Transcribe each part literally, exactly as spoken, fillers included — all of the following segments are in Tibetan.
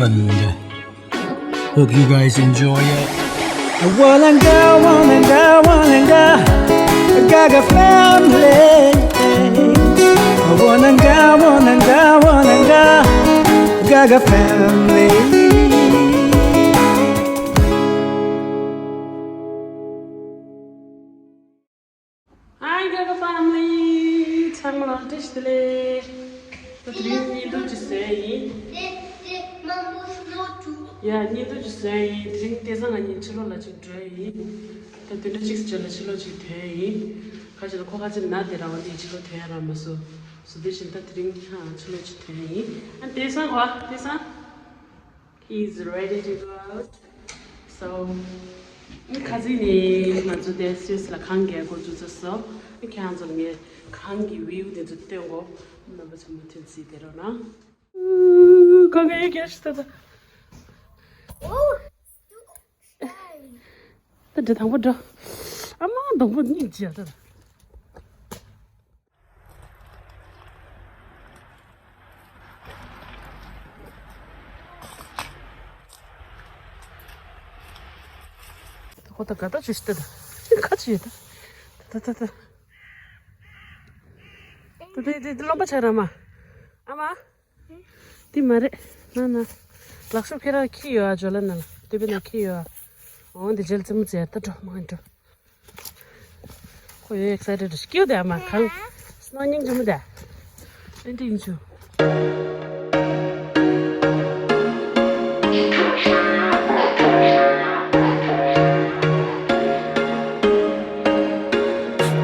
And hope you guys enjoy it. Walanga, walanga, walanga, Gaga family. Walanga, walanga, walanga, Gaga family. Hi Gaga family. ཚང་མ་ལ་བཀྲ་ཤིས་བདེ་ལེགས། ད་དེ་རིང་བརྙན་ཐུང་ཅིག་བཟོས་ཡིན། ཡ། བརྙན་ཐུང་ཅིག་བཟོས་ཡིན། དེ་རིང་བསྟན་བཟང་ང་གཉིས་ཕྱི་ལོགས་ལ་ཅིག་འགྲོ་ཡིན། ད་བདུན་ཕྲག་གཅིག་ཙམ་ལ་ཕྱི་ལོགས་ཅིག་ཐོན་ཡིན། ཁ་ཅིག་ལ་ཁོ་ཁ་ཅིག་ན་བསྡད་ར་བ་འདི་ཕྱི་ལོགས་ཐོན་ཡ་རག་མ་སོང་། སོ་དེ་བཞིན་ད་དེ་རིང་ཕྱི་ལོགས་ཅིག་ཐོན་ཡིན། ཨ། བསྟན་བཟང་གོ། བསྟན་བཟང་། He's ready to go out. So, ཁ་ཅིག་ནས་ང་ཚོ་དེ་སུད་སི་ལ་ཁང་རྒྱག་འགོ་འཛུགས་ཚར་སོང་། ཁྱེད་རང་ཚོ་ལ་ངས་ཁང་གི་view་དེ་ཚོ་སྟོན་གོ། རྣམ་པ་ཚོ་མུ་མཐུད་གཟིགས་བསྡད་རོགས་གནང་། ཁང་གི་རྒྱ་ཤི་ད་ད། ད་འདྲ་དང་པོ་འགྲོ། ཨ་མ། སྡོང་པོ་གཉིས་བརྗེས་ད། ཁོ་ད་ག་ད་ཅུ་ཤི་ད་ད། ཁ་ཅི་ཡོད་ད། ད་ད་ད། ད་ད་ད་ད་རློན་པ་ཆགས་ར་མ། ཨ་མ། དེ་མ་རེད། ན་ན། ལག་ཤུབས་ཁྱེད་རང་འཁྱེར་ཡོད་ཨ། ཇོ་ལ་ན་ལ་སྟོད་པའི་ནང་འཁྱེར་ཡོད་ཨ། འོ་འདི་རྗེས་ལ་རྩེད་མོ་རྩེ་ཡ། ད་འགྲོ་མ་འགྲོ། ཁོ་ཡོད་excited་རེད། སྐྱིད་དེ་ཨ་མ་གང་། སྣང་སྙིང་རྗེ་མོ་དེ། ཨེ་འདྲ་ཡིན་ཆུ།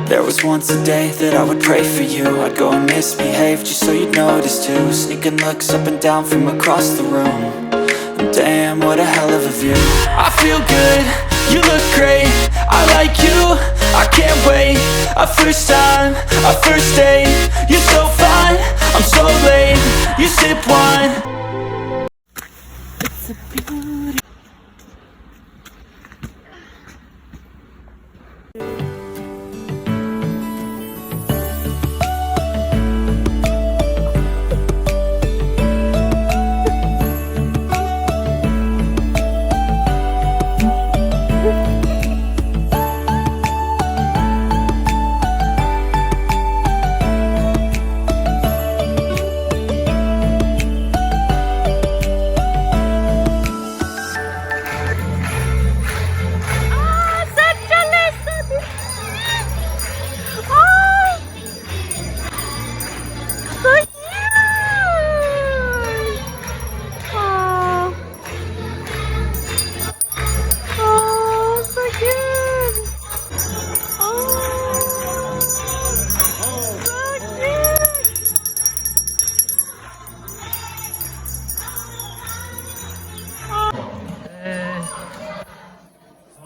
There was once a day that I would pray for you. I'd go and misbehave just so you'd notice too. Sneaking looks up and down from across the room. And damn, what a hell of a view. I feel good, you look great. I like you, I can't wait. A first time, a first date. You're so fine, I'm so late. You sip wine. It's a beauty. Oh, so cute! Oh, so cute!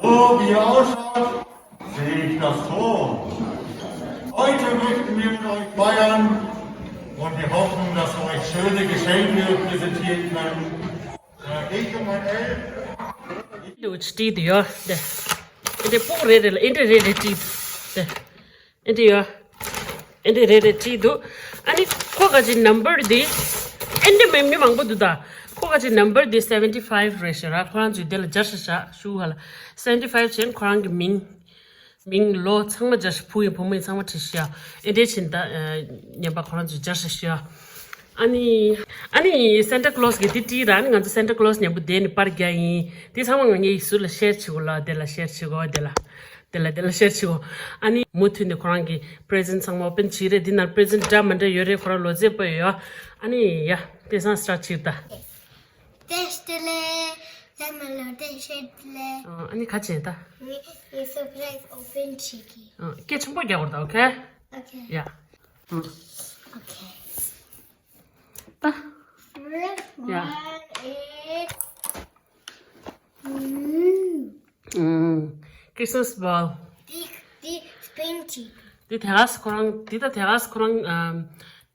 So wie er ausschaut, sehe ich das Tor. Heute möchten wir mit euch feiern und wir hoffen, dass wir euch schöne Geschenke präsentieren können. Äh, ich und mein Elf. འདི་འདྲ་བོ་ཅིག་བྲིས་འདུག་ཡོ། འདི་འདི་སྤུ་གུ་རེ་རེ་ལ་འདི་འདྲ་རེ་རེ་བྲིས་འདུག་འདི་འདི་འདྲ་ཡོ། འདི་འདྲ་རེ་རེ་བྲིས་འདུག་ཨ་ནི་ཁོ་ག་ཅིག་number་འདི་འདི་འདྲ་མི་མི་མང་པོ་འདུག་ད། ཁོ་ག་ཅིག་number་འདི་seventy five་རེད་ཤག་ར། ཁོ་རང་ཚོས་འདི་ལ་སྦྱར་ཤག་ཤག་ཤུ་ཧ་ལ། Seventy five་བྱས་ཁོ་རང་གི་མིང་། མིང་ལོ་ཚང་མ་སྦྱར་ཤག་བུ་ཡིན་བུ་མོ་ཡིན་ཚང་མ་བྲིས་ཤག་ཨེ་འདྲ་བྱས་ད། ཨ། ཉན་པ་ཁོ་རང་ཚོས་སྦྱར་ཤག་ཤག་ཨ་ནི། ཨ་ནི་Santa Claus་གི་འདི་བྲིས་ར། ཨ་ནི་ང་ཚོ་Santa Claus་མཉམ་པོ་བསྡད་ནས་པར་རྒྱག་ཡིན། འདི་ཚང་མ་ང་ངའི་ཟུར་ལ་share་བྱེད་དགོས་ལ། དེ་ལ་share་བྱེད་དགོས། དེ་ལ་དེ་ལ་དེ་ལ་share་བྱེད་དགོས། ཨ་ནི་མུ་མཐུད་ནས་ཁོ་རང་གི་present་ཚང་མ་open་བྱེད་རེད། འདི་ནང་present་འདྲ་མི་འདྲ་ཡོད་རེད། ཁོ་རང་ལོ་ཚད་པོ་ཡོད། ཨ་ནི་ཡ། དེང་སང་start་བྱེད་ད། བཀྲ་ཤིས་བདེ་ལེགས། ལྷ་མ་ལོ་བཀྲ་ཤིས་བདེ་ལེགས། ཨ་ནི་ག་བྱེད་ད། ངས་ངས་surprise་open་བྱེད་ཀྱི། ཨ། སྐད་ཆེན་པོ་རྒྱག་དགོས་རེད་ད། Okay? Okay. ཡ། ཨ། Okay. ད། First one is ཨུམ། Christmas ball། འདི་འདི་spin་བྱེད། འདི་དེ་ག་སེ་ཁོ་རང་། འདི་ད་དེ་ག་སེ་ཁོ་རང་ཨམ།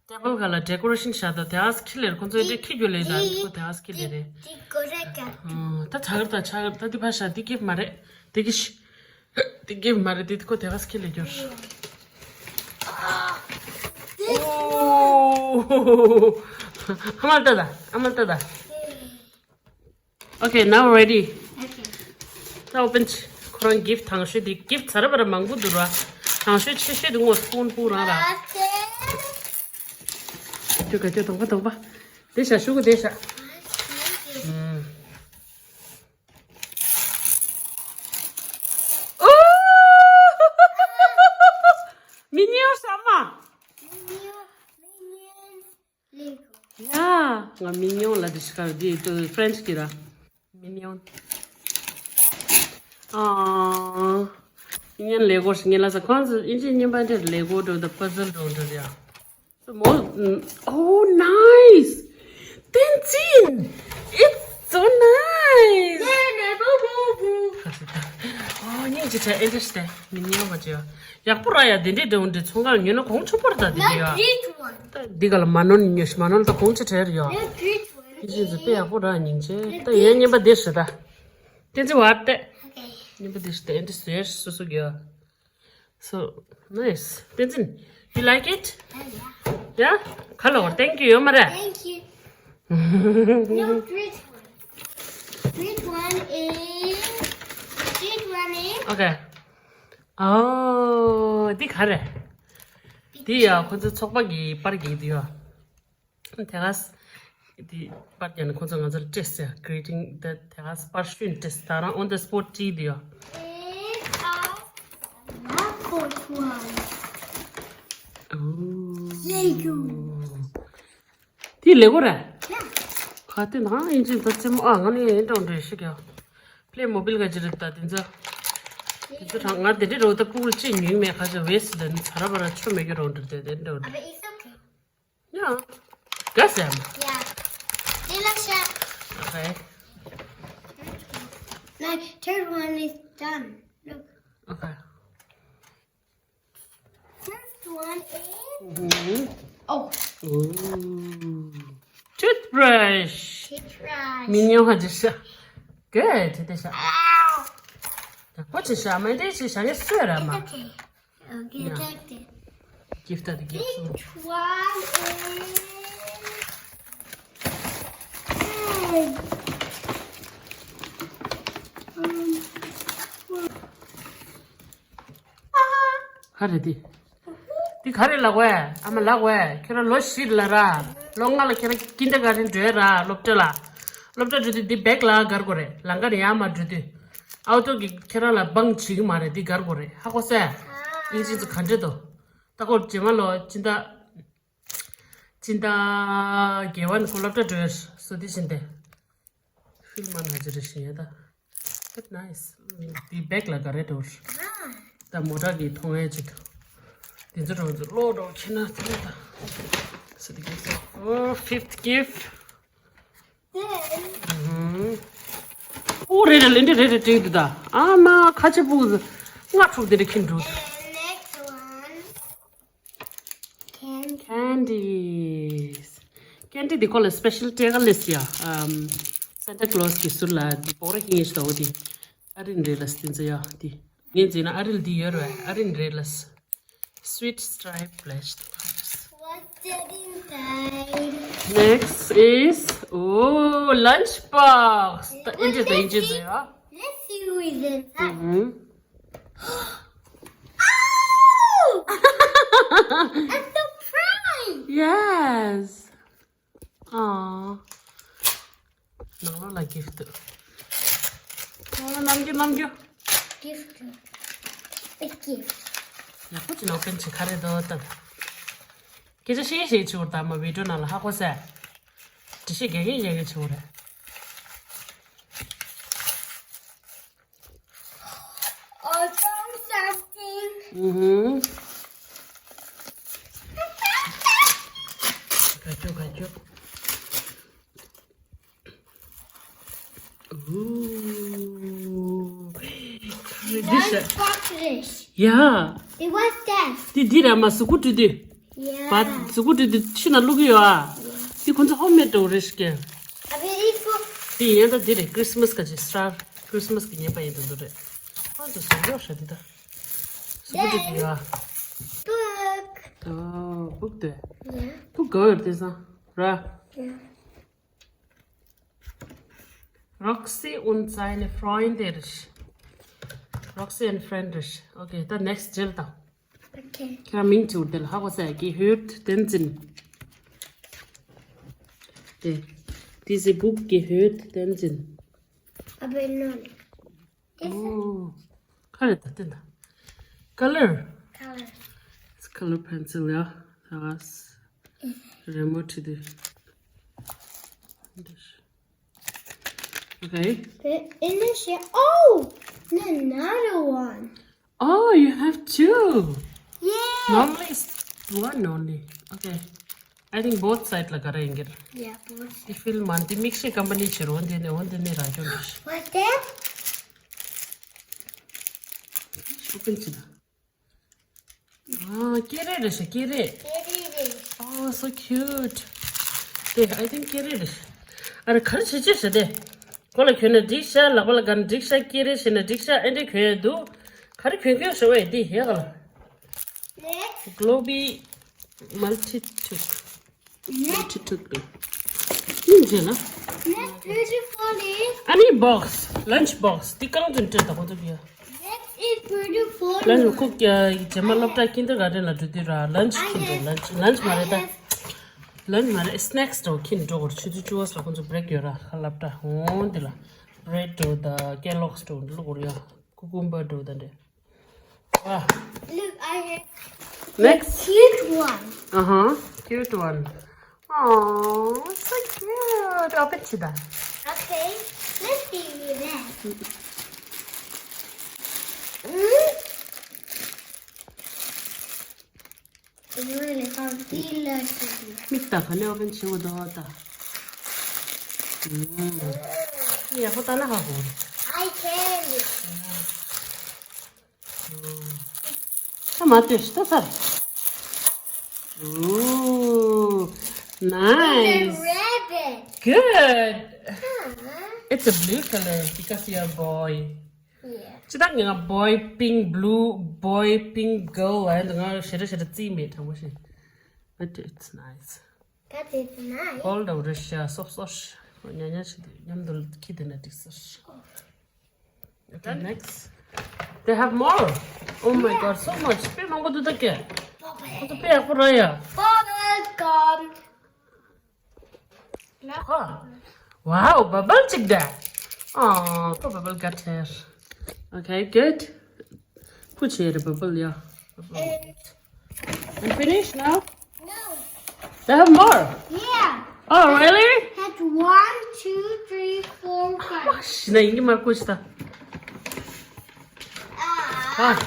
table་ག་ལ་decoration་བྱ་དང་། དེ་ག་སེ་ཁྱེར་ལེ་རེད། ཁོ་ཚོ་འདི་འདྲ་ཁྱེར་རྒྱུ་ལེ་ད། འདི་ཁོ་དེ་ག་སེ་ཁྱེར་ལེ་རེད། འདི་གོ་ར་ཀ། ཨ། ད་ད་གར་ད་ཆ་གར་ད་འདི་ཕ་ཤ་འདི་gift་མ་རེད། འདི་གི་ཤི། འདི་gift་མ་རེད། འདི་ཁོ་དེ་ག་སེ་ཁྱེར་ལེ་རྒྱུ། ཨོ། ཨ་མ་ལྟ་ད། ཨ་མ་ལྟ་ད། Okay, now ready. Okay. ད་ཨོ་པན་ཆི། ཁོ་རང་གིཕ་ཊི་དང་ཤོས་དེ། གིཕ་ཊི་ཚ་ར་བ་ར་མང་པོ་འདུག་ར། དང་ཤོས་ཆེ་ཤོས་དེ་ངོ་སྤུན་པོ་རང་ར། ཁྱོད་ག་ཁྱོད་དང་པ་དང་པ། དེ་ཤ་ཤུ་གུ་དེ་ཤ། ཨོ། མི་ཉིའོ་ཤ་མ། ཡ། ང་མི་ཉིའོ་ལ་དེ་ཤ་ག་དེ་ཏོ་ཕྲེན་ཆི་གི་ར། མི་ཉིའོ། ཨ། མི་ཉིའོ་ལེ་གོ་ཞིག་ངེ་ལ་ས་ཁོང་ཚོ་ཨིན་ཇི་རྙིང་པ་འདྲ་ལེ་གོ་འགྲོ་ད་པ་ཛལ་འགྲོ་འདྲ་ཡ། So more. Oh, nice. Tenzin, it's so nice. ཨོ་སྙིང་རྗེ་ཆེ། ཨེ་འདྲ་ཞིག་སྟེ་མི་ཉལ་བ་ཅི་ཡ། ཡག་པོ་ར་ཡ། དེ་འདྲའི་འདྲ་འདྲ་ཚོང་ཁང་ཉོས་ན་གོང་ཆེན་པོ་རེད་ད། དེ་འདྲ་ཡ། ད་འདི་ག་ལ་མ་ནོན་ཉོས་ཤི། མ་ནོན་ད་གོང་ཆེ་དྲགས་རེད་ཡ། ཨེ་འདྲ་ཞིག་དཔེ་ཡག་པོ་ར། སྙིང་རྗེ། ད་ཡ་རྙིང་པ་དེ་ཞིག་ད། Tenzin, what the? Okay. རྙིང་པ་དེ་ཞིག་ད། ཨེ་འདྲ་ཟེར་སོ་སོ་གི་ཡ། So nice. Tenzin, you like it? Oh, yeah. Yeah? Color, thank you. ཡོད་མ་རེད། Thank you. No, green one. Green one is, green one is. Okay. Oh, འདི་ག་རེད། འདི་ཡ་ཁོ་ཚོ་ཚོགས་པ་གི་པར་གྱི་འདི་ཡ། དེ་ག་ས། དེ་པར་རྒྱག་ནས་ཁོ་ཚོ་ང་ཚོར་སྤྲད་ཟེར། greeting. དེ་དེ་ག་ས་པར་ཤུན་སྤྲད་ཟེར། ད་རང་on the spot བྲིས་དེ་ཡོད། There is a lot of ones. Lego. དེ་ལེ་གོ་རེད། Yeah. ག་དེ་ནང་ཨིན་ཇི་ད་རྩེད་མོ། ཨ། ང་ནི་ཨེ་འདྲ་འདྲ་ཞིག་ཡོད། Playmobil ག་ཅི་རེད་ད་དེ་ཚོ། དེ་ཚོ་གྲང་། ང་དེ་འདྲའི་རོ་ད་ཕུག་ལ་ཅི་ཉོས་མེད། ཁ་ཅིག་waste ད་ནི་ཚ་ར་བ་ར་ཆོ་མེད་ཀྱི་རོ་འདྲ་དེ་དེ་འདྲ་འདྲ། But it's okay. Yeah. Gas, Emma. Yeah. They like that. Okay. My third one is done. Look. Okay. First one is. Mm-hmm. Oh. Ooh. Toothbrush. Toothbrush. Mignon had just. Good. This. Ow. What is that? My dish is a sweater, Emma. It's okay. Okay, yeah. Take it. Give that a gift. Which one is? Um, ཧ་རེ་དེ། དེ་ག་རེ་ལབ་དགོས། ཨ་མ་ལབ་དགོས། ཁྱོད་རང་ལོ་བཞི་ལ་ར། ལོ་ལྔ་ལ་ཁྱེད་རང་ཀིན་ཌར་གྷར་ཌེན་འགྲོ་ཡ་ར། སློབ་གྲྭ་ལ། སློབ་གྲྭ་འགྲོ་དུས་འདི་བེག་ལ་སྒར་དགོས་རེད། ལམ་ཁ་ནས་ཡར་མར་འགྲོ་དུས། ཨའོ་ཏོ་གིས་ཁྱེད་རང་ལ་དབང་བྱེད་ཀྱི་མ་རེད། འདི་སྒར་དགོས་རེད། ཧ་གོ་སོང་། ཨིན་ཇི་ཚོ་ག་འདྲ་འདུག་ད་ཁོ་རྗེས་མ་ལོ་སྤྱི་ཟླ། སྤྱི་ཟླ་བརྒྱད་པ་ནས་ཁོ་སློབ་གྲྭ་འགྲོ་ཡ་སོ་དེ་བཞིན་ཏེ། ཤུལ་མ་ན་ཅི་རེ་བཞིན་ཡ་ད། But nice. འདི་བེག་ལ་ག་རེ་འགྲོ། ད་མོ་ཊ་གི་མཐོང་ཡ་ཅིག་འདི་ཚོ་རང་ཚོ་ལོག་འགྲོ་ཁྱེད་ན་ཚ་ད། So the gift. Oh, fifth gift. ཨོ་རེད་རེད། ལེན་འདྲེ་རེད་རེད་བྲིས་འདུག་ད། ཨ་མ་ཁ་ཆེ་པོ་ལྔ་དྲུག་དེ་འདྲ་ཁྱེར་འགྲོ། Next one. Candy. Candies. Candy འདི་ཁོ་ལ་special སྤྲད་ག་ལེ་སི་ཡ། ཨམ། Santa Claus གི་ཟུར་ལ་འདི་པོ་ར་ཧིང་ཡེ་ཤི་ད་འོ་དེ། ཨ་རིན་རེད་ལ་སི་དེ་ཚོ་ཡ་དེ། ངས་བརྩིས་ན་ཨ་རིལ་འདི་ཡོད་རེད། ཨ་རིན་རེད་ལ་སི། Sweet stripe blessed. What's that inside? Next is, oh, lunch box. ད་ཨིན་ཇི་ད་ཨིན་ཇི་ད་ཡ། Let's see who is inside. Mm-hmm. Oh! A surprise! Yes. ཨ། ནང་ལོགས་ལ་གིཕ་ཊི། ཨ། ནམ་རྒྱུན་ནམ་རྒྱུན། Gift. A gift. ཡག་པོ་ཅིག་ནང་པན་ཆེ་ག་རེ་འདུག་ལྟ། སྐད་ཆ་བཤད་བཤད་ཆེ་བོར་ད་མ་བི་ཌིའོ་ནང་ལ་ཧ་གོ་སོང་། འགྲེལ་བཤད་རྒྱག་གིན་རྒྱག་གིན་ཆེ་བོ་རེད། I found something. Mm-hmm. ག་ཅོ་ག་ཅོ། Ooh. Nice boxes. Yeah. It was that. དེ་འདི་ར་མ་གཟུགས་པོ་བཀྲུས་དུས། Yeah. བ་གཟུགས་པོ་བཀྲུས་དུས་ཕྱི་ན་བླུག་གི་ཡོད་ཨ། དེ་ཁོ་ཚོ་ཧོམ་མེད་འགྲོ་རེ་ཤི་ཀན། I believe for དེ་ཡིན་ད་དེ་རེད། Christmas ག་ཅིག་སི་ཊར། Christmas གི་ཉེས་པ་ཡིན་དུ་འདུག་རེད། ཁོ་ཚོ་བཟོ་འཇོག་ཧྲ་དེ་ད། གཟུགས་པོ་བཀྲུས་དུས་ཡོད་ཨ། Book. ཨོ་བུག་དེ། Yeah. བུག་ག་ཡོད་དེ་སང་ར། Yeah. Roxy und seine Freunde. Roxy and Friend. Okay, the next Jill. Okay. ཁྱེད་རང་མིང་བྲིས་འོ་དེ་ལ་ཧ་གོ་ས་gehört Tenzin. དེ། Diese Buch gehört Tenzin. Aber noch nicht. Oh. ཁ་རེད་ད་དེ་ད། Color. Color. It's color pencil, yeah. That's remote to the. Okay. But in the shade. Oh, another one. Oh, you have two. Yeah. Normally it's one only. Okay. I think both side la kara ingir. Yeah, both. If you want the mix company chiro, one day, one day, right? What's that? Open to the. Ah, ཀེ་རེ་རེད་ཤག་ཀེ་རེ། ཀེ་རེ་རེད། Oh, so cute. དེ་I think ཀེ་རེ་རེད། ཨ་རེ་ག་རེ་བྱེད་ཅེས་ཤག་དེ། མགོ་ལ་གྱོན་ན་འགྲིག་ཤག་ལག་པ་ལ་གྱོན་ན་འགྲིག་ཤག་ཀེ་རེ་བྱས་ན་འགྲིག་ཤག་ཨེ་འདྲས་གྱོན་ཡོད་འདུག་ག་རེ་གྱོན་གྱོན་ཤག་ཝེ་དེ་ཧེ་ག་ལ། Next. Globe Multitook. Next. Multitook དེ། ཡིན་ཟེར་ན། Next beautiful is. ཨ་ནི་box, lunch box. དེ་གང་དུ་འདྲེད་ད་གོ་ཐུབ་ཡ། Next is beautiful. Lunch ཁོ་རྗེས་མ་སློབ་གྲྭ་kindergarten ལ་འགྲོ་དུས་ར་lunch ཁྱེར་འགྲོ། Lunch, lunch མ་རེད་ད། Lunch མ་རེད། Snacks འདྲ་ཁྱེར་འགྲོ་གོ་ཆུ་ཚོད་བཅུ་པ་ལ་ཁོ་ཚོ་break ཡོད་ར་ཁ་སློབ་གྲྭ་འོང་དེ་ལ། Bread འདྲ་ད་Kellogg's འདྲ་བླུག་གོ་ཡ། Cucumber འདྲ་ད་འདྲ། Wow. Look, I have Next. Cute one. Uh-huh. Cute one. Oh, so cute. Open to that. Okay. Let's see that. Mm? It's really hard. Delicious. Mix that. Can you open to the water? Mm. Yeah, put on a hot one. I can. ད་མ་ལྟོས་ཤིག་ད་ཚར། Ooh, nice. It's a rabbit. Good. Huh? It's a blue color because you're a boy. Yeah. ཅི་ད་ང་boy pink blue boy pink girl ཨ་ང་ཞེ་དྲག་ཞེ་དྲག་རྩིས་མེད་དྲང་པོ་ཞིག But it's nice. That is nice. All the Russia, so so. ཉ་ཉ་ཞིག་མཉམ་དུ་ཁྱི་དེ་ན་འགྲིག་སོ། Okay, next. They have more. Oh my God, so much. དཔེ་མང་པོ་འདུག་ད་ཀྱེ། ཁོ་ཚོ་དཔེ་ཡག་པོ་ར་ཡ། Bubble gum. ཧ། Wow, bubble གཅིག་ད། Oh, ཁོ་bubble got here. Okay, good. Put here bubble, yeah. And You finish now? No. They have more? Yeah. Oh, really? Had one, two, three, four, five. ཤི་ན་ཡིན་གྱི་མ་ཁུ་ཤི་ད། Ah, ཨ།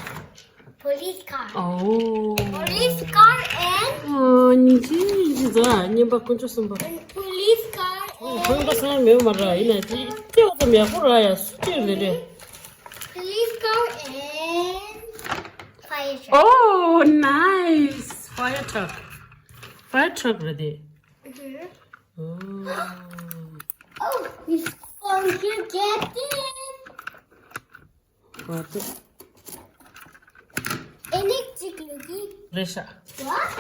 Police car. Oh. Police car and Oh, ཉིན་གཅིག་ཉིན་གཅིག་ཟ་ཉིན་པ་དཀོན་མཆོག་གསུམ་པོ། And police car ཁོང་པ་and སང་མེད་མ་ར་ཡིན་ན་ཅི་ཅི་འོ་ཙམ་ཡག་པོ་ར་ཡ་སུ་ཅི་རེད་རེད། Police car and fire truck. Oh, nice. Fire truck. Fire truck རེད་དེ། Mm-hmm. Oh. Oh, this one you get it. What? Any chicken. རེད་ཤག What?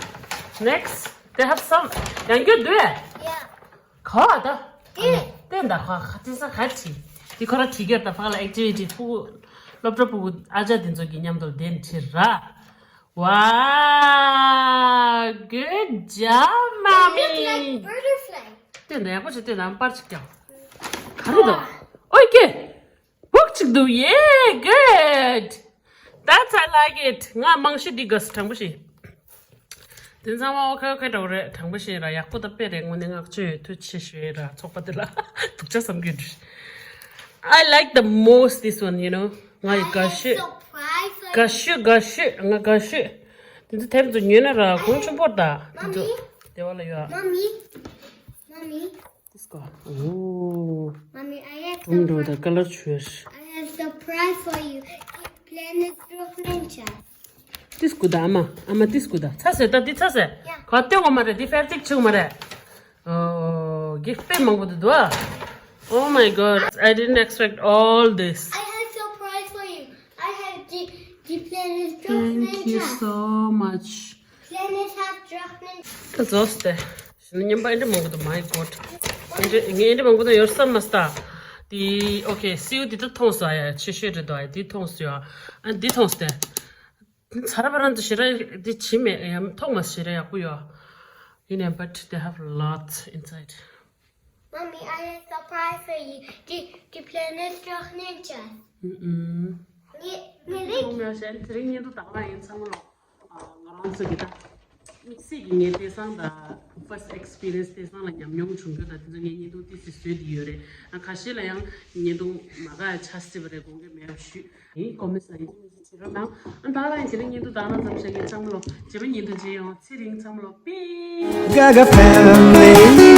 Next, they have some. ཡང་རྒྱུ་འདུག Yeah. ག་བ་ད། ཨེ། བསྟན་ད་ཁ་ཁ་དེ་ས་ཁ་ཁྲི། དེ་ཁོ་ར་ཁྲི་གེར་ད་ཕག་ལ་activity ཕུ་གུ། སློབ་གྲྭ་ཕུ་གུ་ཨ་ཅག་དེ་ཚོ་གི་མཉམ་དུ་དེ་ཁྲི་ར། Wow, good job, Mommy. Look like butterfly. བསྟན་ད་ཡག་པོ་ཞིག་བསྟན་ད་པར་ཅིག་ཀྱང་། ག་རེ་ད། ཨོ་ཀེ། བུག་ཅིག་འདུག Yeah, good. That's I like it. ང་མང་ཤོས་འདི་དགའ་སོ་དྲང་པོ་ཞིག་དེ་ཚང་མ་ཨོ་ཁེ་ཨོ་ཁེ་འདྲ་བོ་རེད་དྲང་པོ་ཞིག་ར་ཡག་པོ་ད་དཔེ་རེད་དངོས་གནས་བསྔགས་བརྗོད་ཐུགས་ཆེ་ཞུ་ཡས་ར་ཚོགས་པ་འདི་ལ་སྡུག་ཅག་བསམ་གྱི་འདུག I like the most this one, you know. ང་ཡི་དགའ་ཤོས། དགའ་ཤོས་དགའ་ཤོས་ང་དགའ་ཤོས། དེ་ཚོ་དེབ་ཚོ་ཉོས་ན་ར་གོང་ཆེན་པོར་ད། དེ་ཚོ་སྡེ་བ་ལ་ཡོད། Mommy, mommy. This go. Oh. Mommy, I have དུམ་འགྲོ་ད་ཀ་ལར་ཆུ་ཡོད། I have surprise for you. Planet Rock Ninja. ཏིས་ཀུ་ད་ཨ་མ། ཨ་མ་ཏིས་ཀུ་ད། ཚ་ཟེར་ད་འདི་ཚ་ཟེར། Yeah. ག་སྟོན་གོ་མ་རེད་འདི་ཕེབ་ཏིག་ཆུ་མ་རེད། ཨོ། གི་དཔེ་མང་པོ་འདུག་ཨ། Oh my God, I didn't expect all this. I have surprise for you. I have the, the planet Rock Ninja. Thank you so much. Planet have Rock Ninja. ད་ཟོས་ཏེ། ཉིན་པ་ཨེ་འདྲ་མང་པོ་འདུག My God. ཨེ་འདྲ་ངས་ཨེ་འདྲ་མང་པོ་འདུག་ཡོད་བསམ་མ་སྟ། དེ་ཨོ་ཁེ། སེའུ་དེ་ད་མཐོང་སོང་ཨ། ཡ་ཆེ་ཤོས་རེད་འདུག་ཨ། དེ་མཐོང་སོང་ཨ། ཨ་དེ་མཐོང་སྟེ། ཚ་ར་བ་རང་དུ་ཞེ་དྲག་དེ་བྱིན་མེད་ཡ། མཐོང་མ་ཞེ་དྲག་ཡག་པོ་ཡོད། ཡིན་ནའི་but they have lots inside. Mommy, I have surprise for you. དེ་དེ་planet་ཅོག་ནན་ཅན། ཨུམ་ཨུམ། ངས་ངས་རིག་ཡོད་ཤན་དེ་རིང་ཉིན་དུ་དག་པ་ཡིན་ཚང་མ་ལོ། ང་རང་ཚོ་གི་ད་དམིགས་བསལ་གྱི་ངའི་དེང་སང་ད་first experience དེང་སང་ལ་ཉམས་མྱོང་བྱུང་རྒྱུ་ད་དེ་ཚོ་ངས་ཉིན་དུ་ཏི་སི་བཟོས་དེ་ཡོད་རེད། ཁ་ཤས་ལ་ཡང་ཉིན་དུ་མ་ག་ཆ་སྲིད་པ་རེད་དགོངས་ཀྱི་མེད་པ་ཞུས། ཡིན་ཀོ་མེས་ལ་ཡིན་ཅི་མི་ཅི་བྱེད་རོགས་གནང་། ཨ་ད་རང་དེ་རིང་ཉིན་དུ་དག་ན་ཙམ་བྱས་ངས་ཚང་མ་ལོ་རྗེས་མ་ཉིན་དུ་མཇལ་ཡོང་། ཚེ་རིང་ཚང་མ་ལོ་པི། Gaga family.